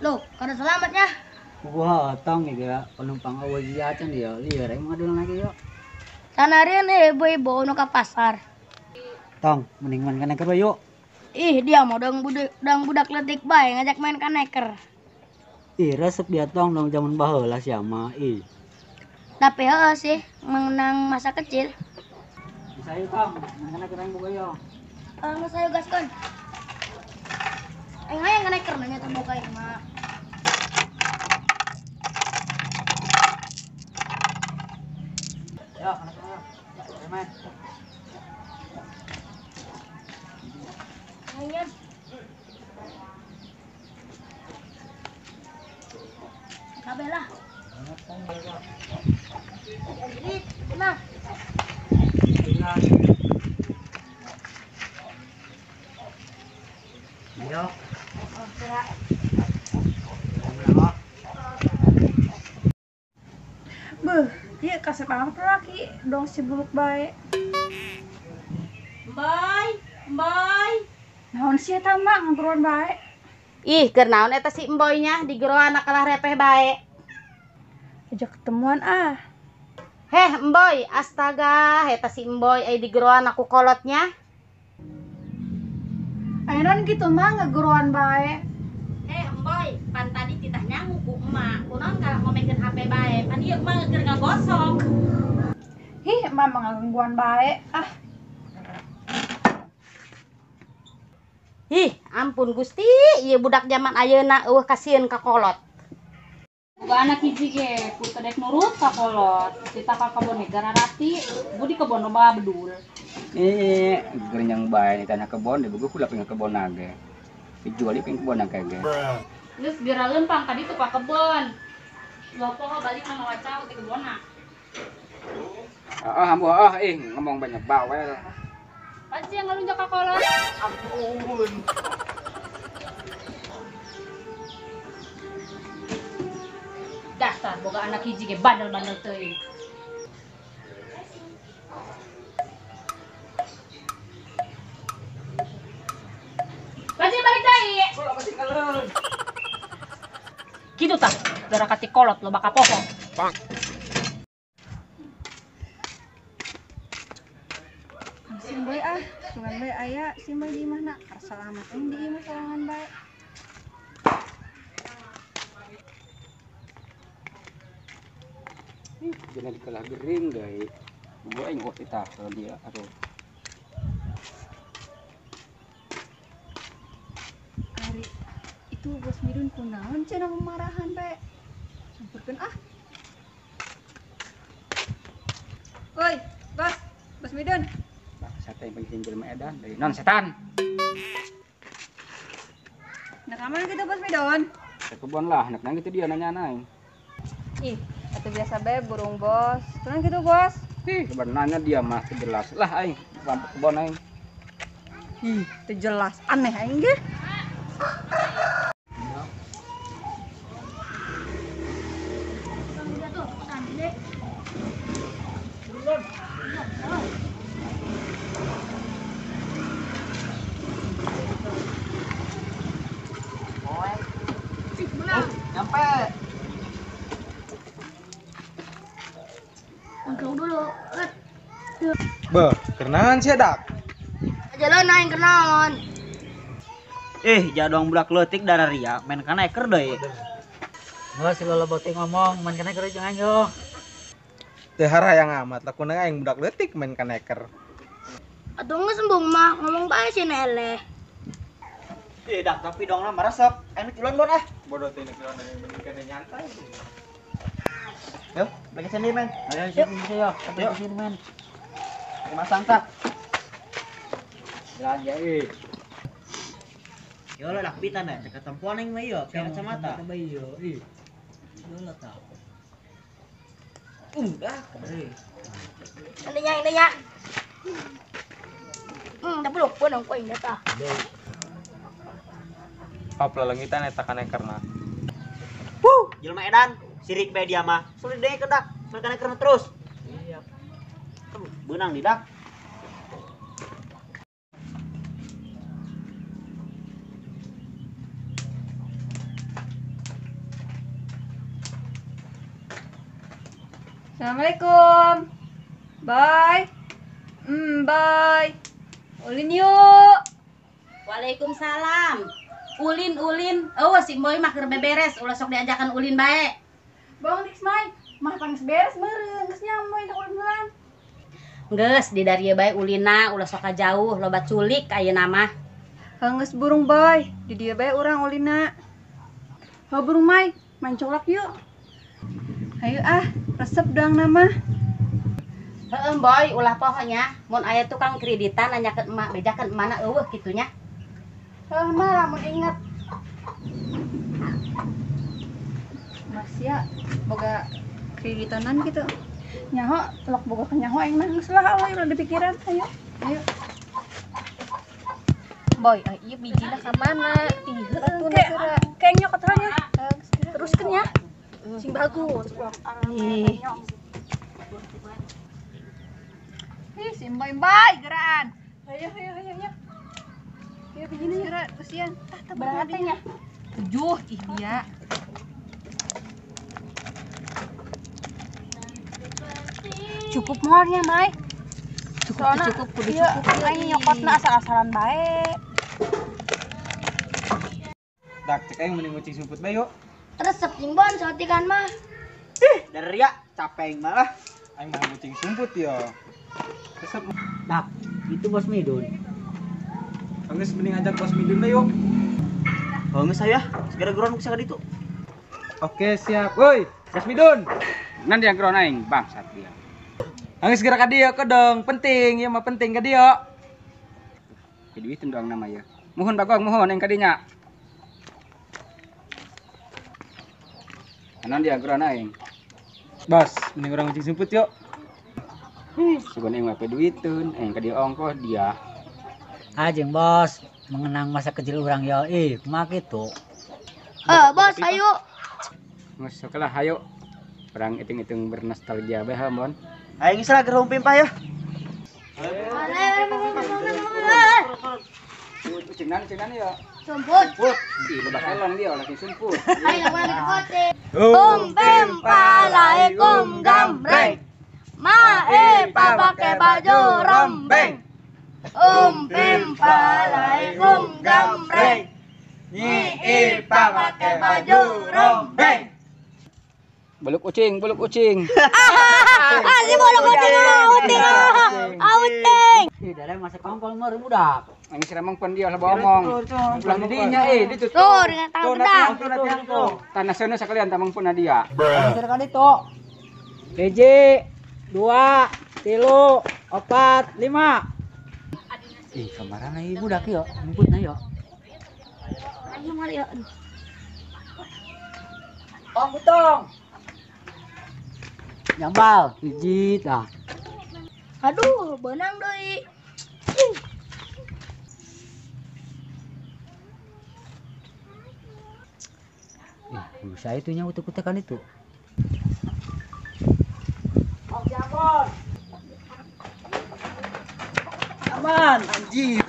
Loh, kada selamatnya. Wah, tong ya penumpang awal dia acan dia liar aing mah lagi yo. Sanarian ibu-ibu nu ka pasar. Tong, mending main kaneker bae yuk. Ih, dia mau dong budak letik bae ngajak main kaneker. Ih, resep dia tong dong zaman baheula sia mah ih. Tapi heeh sih, mengenang masa kecil. Bisa yuk tong, main kaneker aing boga yo. Geus ayo gaskeun. Aing hayang kaneker nanya teh boga aing mah. Yo, kaneker yo. Ayo main. Ayan. Kabeh lah. Jadi, tenang. Ayo. Oh, kira. Beuh, ieu kasep amat laki dong si buluk bae. Mboy, mboy. Naon sih eta mah ngageroan bae? Ih, keur naon eta si emboynya digeroan kalah repeh bae. Ajak ketemuan ah. Heh, emboy, astaga, eta si emboy ai digeroan aku kolotnya. Ayeuna gitu mah ngageroan bae. Eh, emboy, pan tadi titah nyangu ku emak. Kunaon kalah ngomekeun HP bae? Pan ieu emak keur ngagosok. Hih, emak mah ngagangguan bae. Ah. Ih, ampun Gusti, ieu budak zaman ayeuna eueuh kasieun ka kolot. Boga anak hiji ge, ku teu dek nurut ka kolot. Titah ka kebon ge gararati, budi kebon loba bedul. Ih, gerenyang bae di tanah kebon, dibugu kula pengen kebon ge. Dijual di pengen kebon ge. Geus geura leumpang ka ditu ka kebon. Lopo balik mah ngawacau ti kebonna. Heeh, ambu heeh, ih ngomong banyak bawel. Pasti yang ngalunjak ka kolot. Ampun. Dasar boga anak hiji ge bandel-bandel teuing. Pasti balik deui. Kitu tah, gara kati kolot loba ka poho. Bang. Simboy ah, sugan bae aya simboy di imahna, salamat aing di imah sorangan bae. Ih, jangan dikalah gering deui. Gua aing kok titah dia aduh. Ari, itu bos Midun kunaon cenah memarahan bae. Samperkeun ah. Woi, bos, bos Midun. Sate yang pengen jelema edan dari non setan. Nah, kamana gitu bos Midun? Ke kebon lah, nak gitu dia nanya aing. Ih, atau biasa bae burung bos. Tenang gitu bos. Ih, sebenarnya dia mah jelas lah aing, rampok kebon aing. Ih, teu jelas aneh aing ge. Nyampe. Untung dulu. Beuh, kenaon sih dak? Jalan aing kenaon. Ih, jadong budak leutik darah ria, main kaneker deui. Geus si lolo beuting ngomong, main kaneker jeung aing yo. Teu harayang amat lakuna aing budak leutik main kaneker. Atuh geus embung mah ngomong bae sih eleh. Ih, dak tapi dongna maresep. Aing kiluan bon ah. Bodoh teh kiluan aing mending kene nyantai. Yo, bagi sini men. Ayo sini yo, bagi sini men. Masang tak. Jalan ya ih. Yo lah dak pitan dah, cek ketempuan aing mah ieu, pakai kacamata. Iyo, ih. Yo lah tah. Dah. Ini nya. Dah belum pun aku aing dah. Pap lelengitan eta kanekerna. Wuh, jelema edan, sirik bae dia mah. Sulit deui kedak, main kanekerna terus. Iya. Beunang di dak. Assalamualaikum. Bye. Bye. Ulin yuk. Waalaikumsalam. Ulin ulin. Oh si Boy mah keur beberes, ulah sok diajakan ulin bae. Bang Dix Mai, mah panas beres meureun, geus nyamoy teh ulin heula. Geus di dari bae ulina, ulah sok jauh, loba culik ayeuna mah. Geus burung Boy, di dieu bae urang ulina. Heuh burung Mai, main colak yuk. Hayu ah, resep doang nama. Heeh Boy, ulah poho nya, mun aya tukang kreditan nanyakeun emak, bejakeun emakna eueuh kitu nya. Heuh mah lamun inget. Mas ya boga kreditanan gitu. Nyaho, lok boga kenyaho aing mah geus lah euy ulah dipikiran. Ayo. Ayo. Boy, ieu bijina ka mana? Ih, heueuh. Kayak nyokot nya. Teruskeun nya. Sing bagus. Ih. Ih, si Boy geraan. Ayo ayo ayo ayo. Ieu bijina geura kasihan. Tah tah Berapa nya? 7 ih dia. Cukup moalnya, Mai. Cukup Soalna, cukup kudu iya, cukup. Aing nyokotna asal-asalan bae. Dak cek aing mending ucing sumput bae yuk. Resep jeung bon sotikan mah. Ih, dari ria capek aing malah. Aing mah ucing sumput yo. Resep. Dak, itu Bos Midun. Geus mending ajak Bos Midun bae yuk. Oh, geus aya, segera geron bisa ka ditu. Oke, siap. Woi, Bos Midun. Nan dia geron aing bangsat dia. Geus segera ka dieu kedong, penting, ieu mah penting ka dieu. Ke duit doang nama ya. Muhun Bagong, muhun aing ka dinya. Nan dia geron aing. Bos, mending urang ucing sumput yuk. Sugan aing mah pe duiteun, aing ka dieu ongkoh dia. Ah, jeung Bos, mengenang masa kecil urang yo, ih, kumaha kitu? Bos, ayo. Geus sok lah hayo. Urang itung-itung bernostalgia bae ha, Bon. Aing geus lah keur pimpah ya. Ucing nan yo. Sumput. Ih, loba kelong dia lagi sumput. Ayo urang dikote. Um pim palaikum gambreng. Mae pake baju rombeng. Um pim palaikum gambreng. Nyi ipa pake baju rombeng. Beluk ucing, beluk ucing. Ah, si bolok ucing, ucing, ucing. Ih, dari masa kongkol mah budak. Aing seremong pun dia lah omong. Ulah dinya eh ditu. Tuh, dengan tangan pedang. Tanah seuneu sakalian tamang pun dia. Segera ka ditu. Hiji, 2, 3, 4, 5. Ih, kamarana ieu budak yo, ngumputna yo. Ayo mari yo. Tong butong. Jambal, hiji tah. Aduh, benang deui. Ih, bisa itu nya utek-utekan itu. Aman, anjir.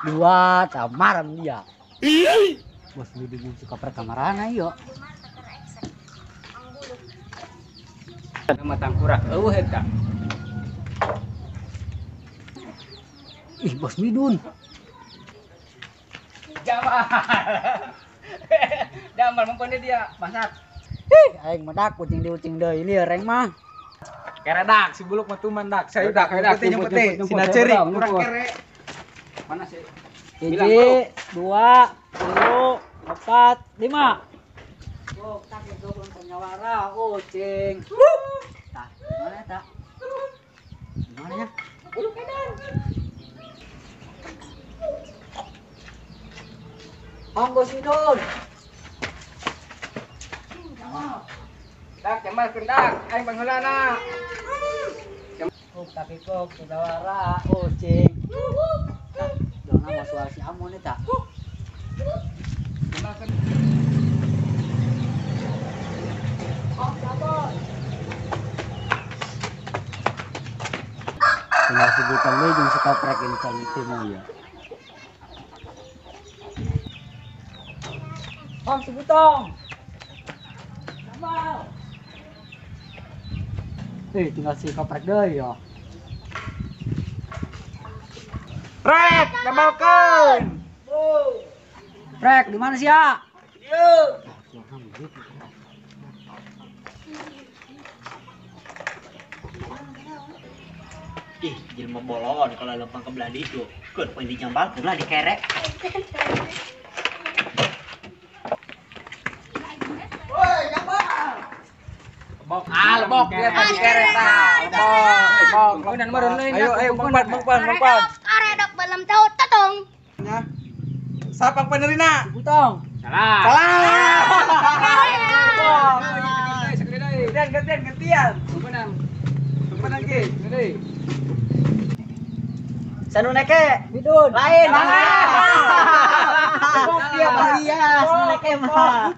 2 tamaram dia. Bos Midun suka perkamarana yo. Nama tangkurak eueuh eta. Ih, Bos Midun. Jamal. Jamal mumpun dia, bangsat. Ih, aing mah dak ucing di ucing deui lieur aing mah. Kere dak, si buluk mah tuman dak. Saya dak, nyemput nyemput. Sina ceurik, kurang kere. Mana sih? 1, 2, 3, 4, 5. Oh, tak itu penyawara ucing. Tah, gimana tak? Gimana ya? Buluk edan. Om Bos Midun. Dak, jamal kendak, aing pangheulana. Oh, tapi kok penyawara ucing. Tah, jangan masuk si Amon eta. Jamal Tinggal sebutan we jeung suka prek ini can itu mah ya. Om sebutong. Jamal. Tinggal si koprek deui yo. Prek, nyambalkeun. Prek, di mana sih ya? Dieu. Ih, jelema bolon kalau lempang ke belah ditu. Keun poin dijambalkeun lah dikerek. Woi, nyambal. Lebok, lebok dia tadi kerek tah. Lebok, lebok. Ayo, ayo bangpan, bangpan, bangpan. Karedok belum tahu tetong. Sapang penerina. Butong. Salah. Salah. Gantian, gantian, gantian. Tumpenan. Tumpenan ki. Deui. Sanu neke. Bidun. Lain. Lebok dia mah. Iya, sanu neke mah.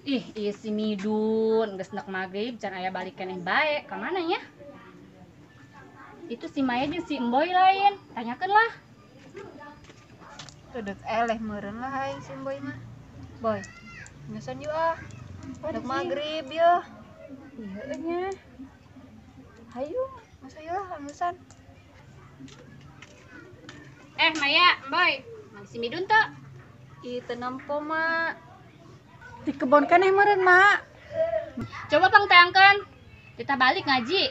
Ih, iya si Midun, geus nek magrib can aya balik keneh bae, ka mana nya? Itu si Maya jeung si Emboy lain, tanyakeun lah. Dek eleh meureun lah aing si Emboy mah. Boy, ngeusan yuk ah. Dek magrib yeuh. Iya nya. Hayu, masa yeuh lah ngeusan. Maya, Emboy, mang si Midun teu? Ih, teu nempo mak. Di kebon keneh meureun, Mak. Coba pangteangkeun. Kita balik ngaji.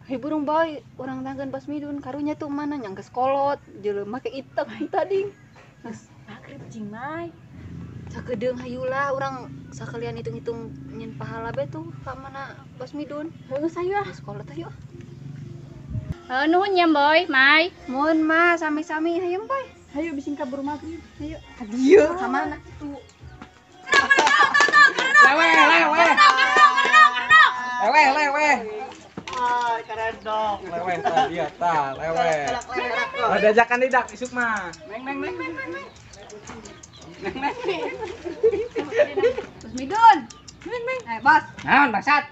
Hei burung boy, urang tangkeun pas Midun karunya tuh mana nyang geus kolot, jelema ke item tadi. Geus magrib jeung Mai. Sakedeung hayu lah urang sakalian hitung-hitung nyin pahala be tuh ka mana pas Midun. Heuh hayu ah. Geus kolot hayu. Heuh nuhun nya Boy, Mai. Mun mah sami-sami hayu boy. Hayu bising kabur magrib. Hayu. Ka dieu ka mana kitu? Lewe, lewe. Lewe, lewe. Ah, karedok. Lewe tah dia tah, lewe. Ada ajakan tidak isuk mah. Neng neng neng neng neng. Neng neng. Bos Midun. Neng neng. Bos. Naon bangsat?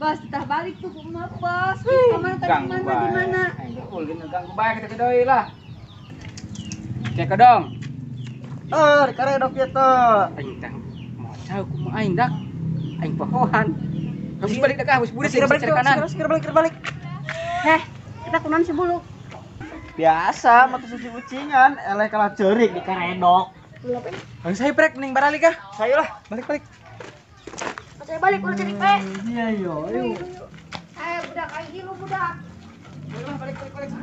Bos, tah balik tuh kumaha bos? Ka mana tadi mana di mana? Aing ulin ganggu bae kitu deui lah. Kayak kedong. Eh, karedok ieu teh. Aing teh mocal kumaha aing dak. Aing pohohan. Harus balik dah, harus balik segera balik, segera balik, segera balik. Heh, kita kunaon si Buluk? Biasa, matu suci ucingan, eleh kalah ceurik di karedok. Bang saya prek mending baralik ah. Saya lah, balik balik. Saya balik ulah cari pe. Iya yo. Ayo. Budak aing lu budak. Ayo balik balik balik.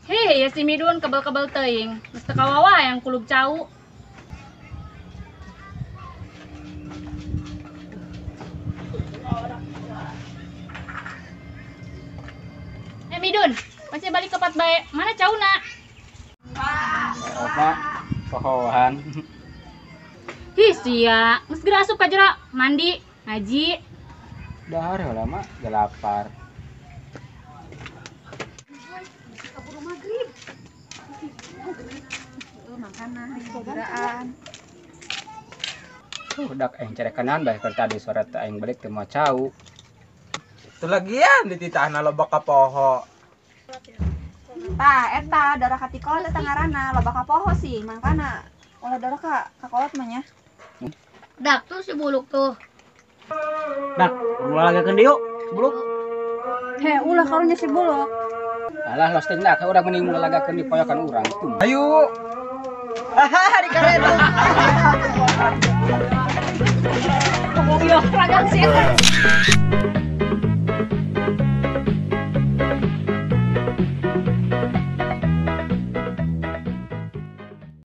Hei, ya si Midun kebel-kebel teuing. Geus teu kawawa yang kulub cau. Midun, masih balik ke pat bae. Mana cauna? Apa? Pohohan. Hih, sia. Geus geura asup ka jero, mandi, ngaji. Dahar heula mah, geus lapar. Kaburu magrib. Tuh makanan geraan. Tuh dak aing carekanan bae keur tadi suara teh aing balik teu moal cau. Itu lagian dititahna loba ka poho. Tah eta darah katikol eta ngaranna loba ka poho sih mangkana ulah darah ka kakolot mah nya. Dak tuh si Buluk tuh. Dak, ulah lagakeun deui yuk, si Buluk. Heh, ulah karunya si Buluk. Alah los teh dak urang mending lagakeun di poyokan urang tuh. Ayo. Hahaha di karedok. Ragam sih.